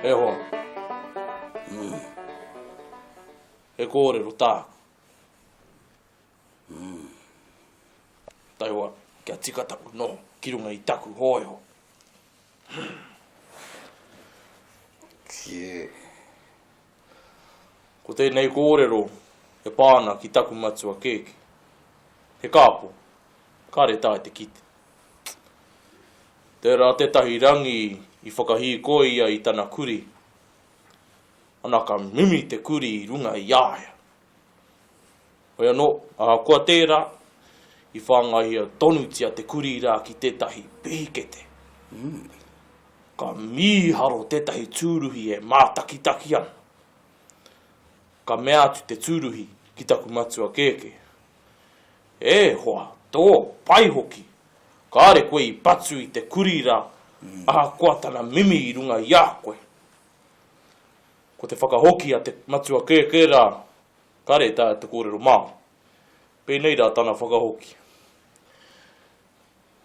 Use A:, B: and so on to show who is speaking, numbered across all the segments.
A: E hoa. Mm. He kōrero tāku. Mm. Taihoa, kia tika taku noho ki runga i taku hōiho.
B: Kie.
A: Ko tēnei kōrero e pā ana ki taku matua kēkē. He kāpō, kāre taea te kite. Tērā tētahi rangi i whakahīkoi ia i tana kurī. Ana ka mimi te kurī i runga i a ia. Hoi anō, ahakoa tērā, i whāngaihia tonutia te kurī rā ki tētahi pihikete. Ka mīharo tētahi tūruhi e mātakitaki ana. Ka mea atu te tūruhi ki taku matua kēkē, E hoa, tō pai hoki! Kāre koe i patu i te kurī rā, ahakoa tana mimi i runga i a koe. Ko te whakahoki a te matua kēkē rā, kāre e taea te kōrero Māori. Pēnei rā tana whakahoki.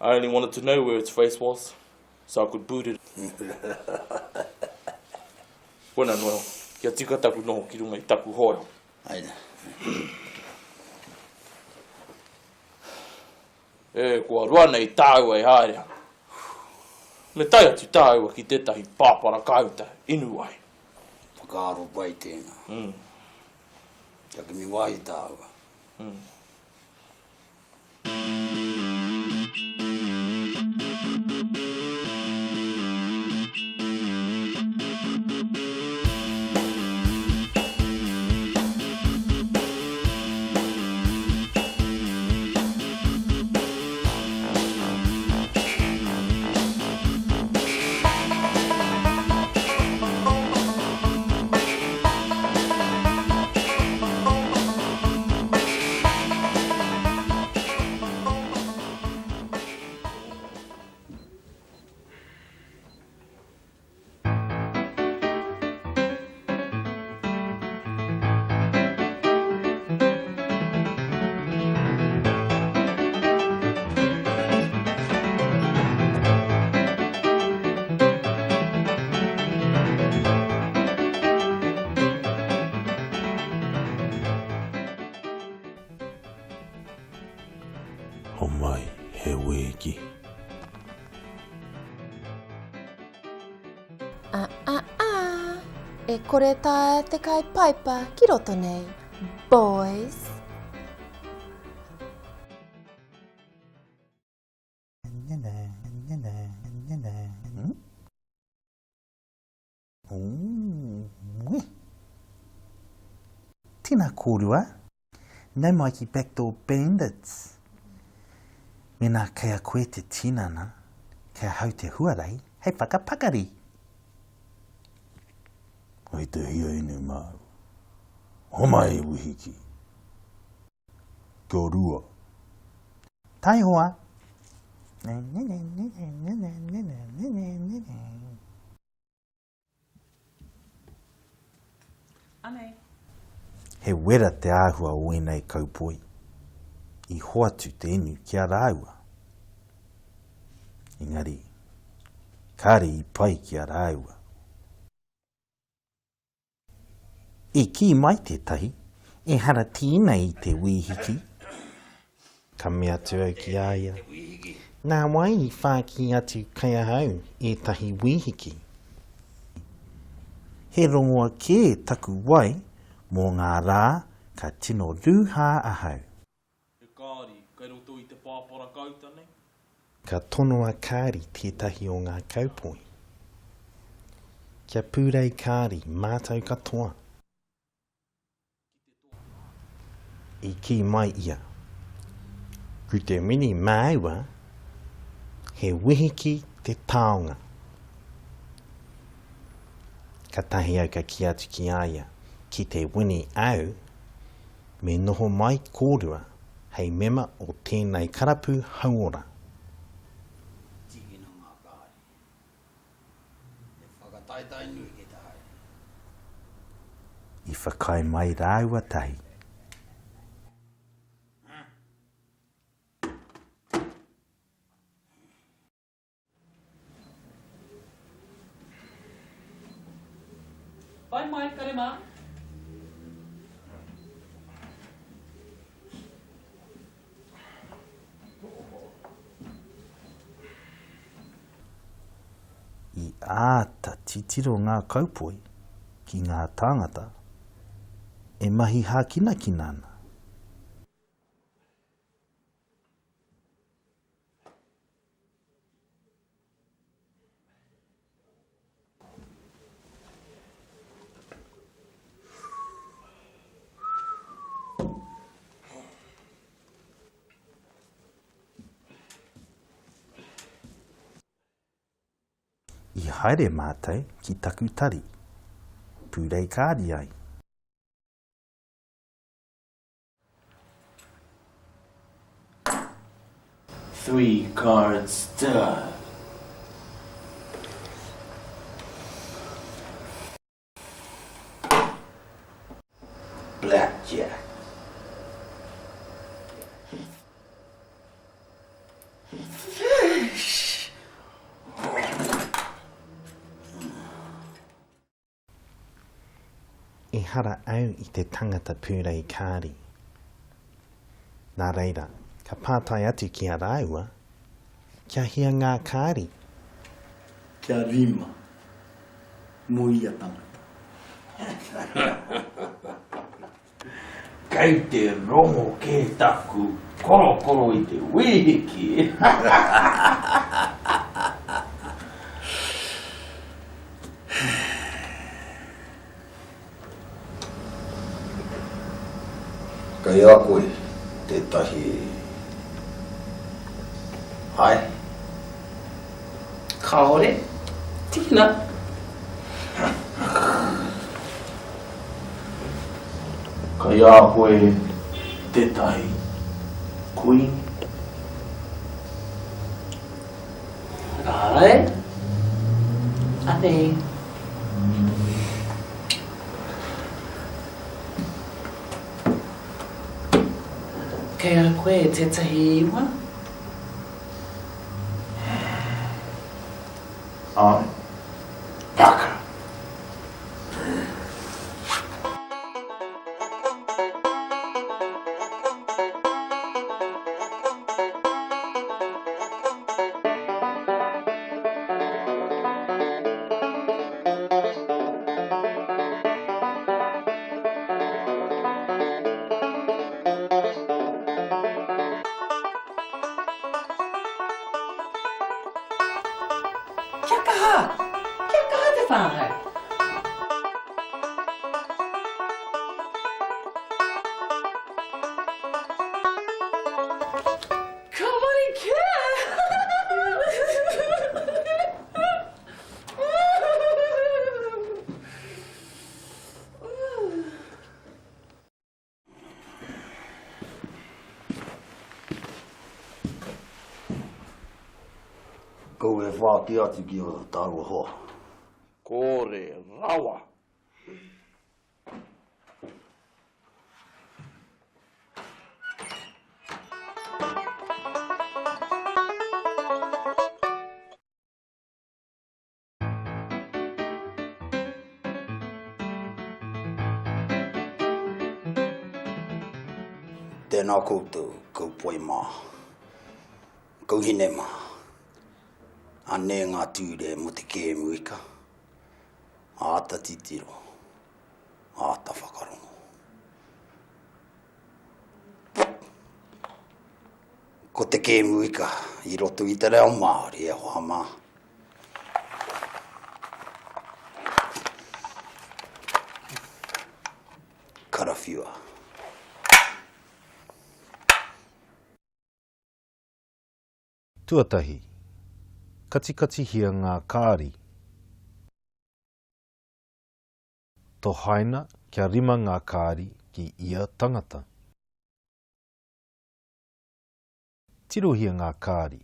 A: I only wanted to know where its face was, so I could boot it. Koina noa, kia tika taku noho ki runga i taku hōiho.
B: Aina.
A: E, kua roa nei tāua e haere ana. Me tae atu tāua ki tētahi pāpara kāuta inu ai.
B: Whakaaro pai tēnā.
A: Mm.
B: Kia kimi wāhi tāua.
A: Mm.
C: Homai he wēki.
D: A a a! E kore taea te kai paipa ki roto nei, boys!
E: Tēnā kōrua, nau mai ki Backdoor Bandits. Mēnā kei a koe te tinana, kei ahau te huarahi hei whakapakari.
C: Hei te hia inu māu. Homai e wihiki. Kia rua.
E: Taihoa.
F: Anei.
E: He wera te āhua o ēnei kaupoi. I hoatu te inu ki a rāua. Engari, kāre i pai ki a rāua. I kī mai tētahi, Ehara tēnei i te wīhiki. Ka mea atu au ki a ia, Nā wai i whāki atu kai ahau ētahi wīhiki? He rongoa kē taku wai mō ngā rā ka tino rūhā ahau.
A: He kāri kei roto i te pāpara kāuta nei.
E: Ka tono a Kāri tētahi o ngā kaupoi. Kia pūrei Kāri mātou katoa. I kī mai ia, Ku te mini māua, he wihiki te taonga. Katahi au ka kī atu ki a ia, Ki te wini au, Me noho mai kōrua hei mema o tēnei karapu hauora.
B: Tīkina ngā kāri. He whakataetae nui kei te haere.
E: I whakaae mai rāua tahi.
F: Whai mai, kare mā.
E: I āta titiro ngā kaupoi ki ngā tāngata e mahi hākinakina ana. I haere mātou ki taku tari, pūrei kāri ai.
A: Three cards stud. Blackjack. Fish!
E: Ehara au i te tangata pūrei kāri. Nā reira, ka pātai atu ki a rāua, Kia hia ngā kāri?
B: Kia rima mō ia tangata.
A: Kei te rongo kē taku korokoro i te wīhiki.
C: Kei a koe tētahi hae?
F: Kāore. Tikina.
A: Kei a koe tētahi queen?
F: Āe. Anei. Kei a koe tētahi iwa?
A: Āe. Paka!
F: Kia kaha! Kia kaha te whānau! Ka wari kē!
B: Kaua e whāki atu ki ō tāua hoa.
A: Kore rawa!
B: Tēnā koutou, kaupoi mā, kauhine mā. Anei ngā tūre mō te kēmu ika. Āta titiro, āta whakarongo. Ko te kēmu ika i roto i te reo Māori e hoa mā. Karawhiua.
E: Tuatahi, katikatihia ngā kāri. Tohaina kia rima ngā kāri ki ia tangata. Tirohia ngā kāri.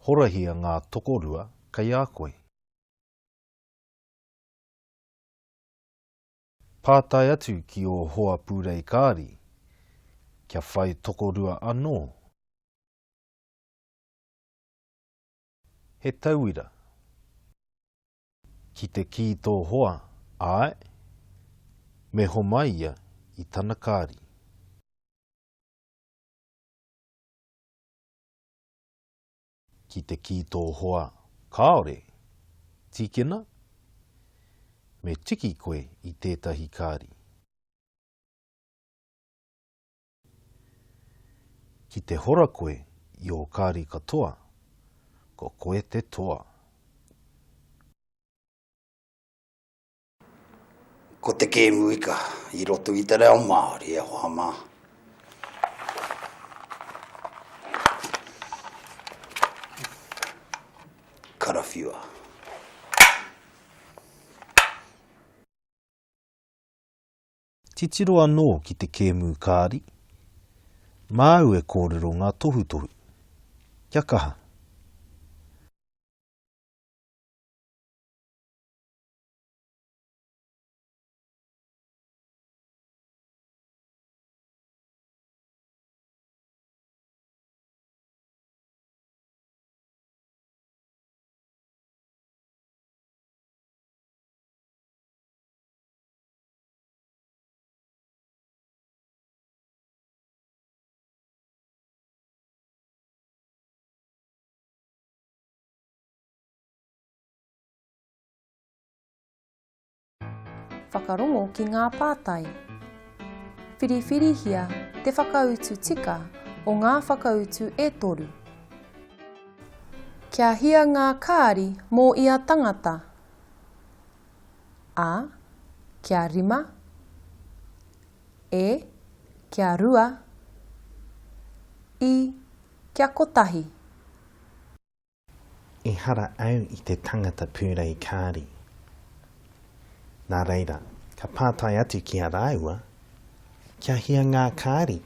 E: Horahia ngā tokorua kei a koe. Pātai atu ki ō hoa pūrei kāri kia whai tokorua anō. He tauira. Ki te kī tō hoa, āe, me homai ia i tana kāri. Ki te kī tō hoa, kāore, tīkina, me tiki koe i tētahi kāri. Ki te hora koe i ō kāri katoa, ko koe te toa.
B: Ko te kēmu ika i roto i te reo Māori e hoa mā. Karawhiua.
E: Titiro anō ki te kēmu kāri. Māu e kōrero ngā tohutohu. Kia kaha!
D: Whakarongo ki ngā pātai. Whiriwhirihia te whakautu tika o ngā whakautu e toru. Kia hia ngā kāri mō ia tangata? A, kia rima. E, kia rua. I, kia kotahi.
E: Ehara au i te tangata pūrei kāri. Nā reira, ka pātai atu ki a rāua, Kia hia ngā kāri?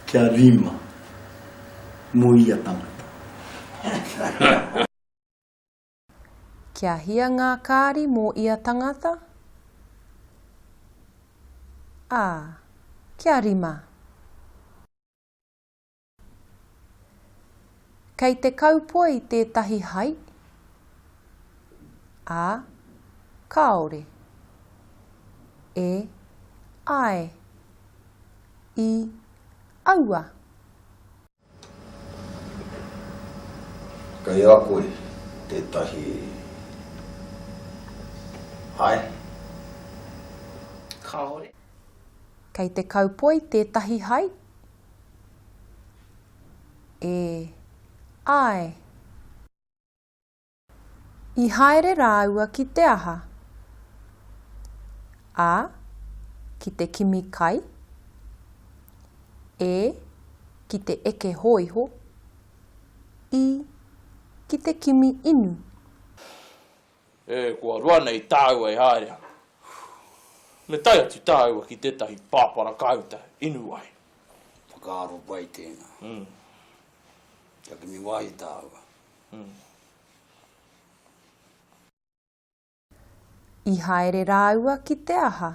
B: Kia rima mō ia tangata.
D: Kia hia ngā kāri mō ia tangata? Ā, kia rima. Kei te kaupoi tētahi hai? Ā, kāore. E, āe. I, aua.
B: Kei a koe tētahi hae?
F: Kāore.
D: Kei te kaupoi tētahi hae? E, āe. I haere rāua ki te aha? A. Ki te kimi kai. E. Ki te eke hōiho. I. Ki te kimi inu.
A: E, kua roa nei tāua e haere ana. Me tae atu tāua ki tētahi pāpara kāuta inu ai.
B: Whakaaro pai tēnā. Kia kimi wāhi tāua.
D: I haere rāua ki te aha?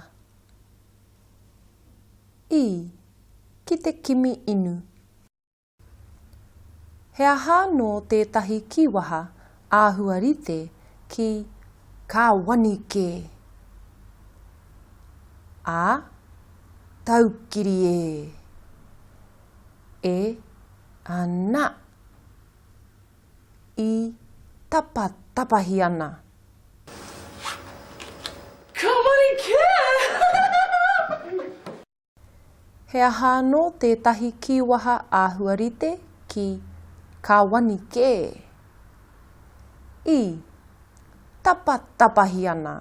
D: I, ki te kimi inu. He aha anō tētahi kīwaha āhua rite ki Ka wani kē? A, Taukiri ē! E, Ana! I tapatapahi ana.
F: Ka wani kē!
D: He aha anō tētahi kīwaha āhua rite ki Ka wani kē? I tapatapahi ana.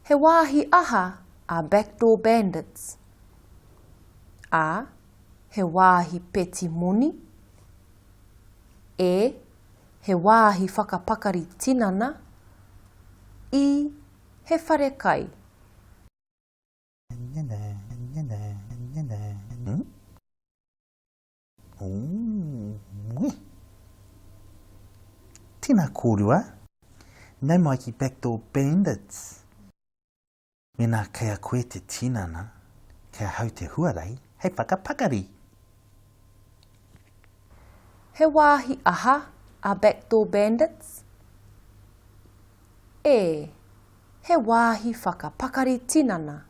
D: He wāhi aha a Backdoor Bandits? A. He wāhi peti moni. E. He wāhi whakapakari tinana. I. He wharekai.
E: Tēnā kōrua. Nau mai ki Backdoor Bandits. Mēnā kei a koe te tinana, kei ahau te huarahi hei whakapakari.
D: He wāhi aha a Backdoor Bandits? E, he wāhi whakapakari tinana.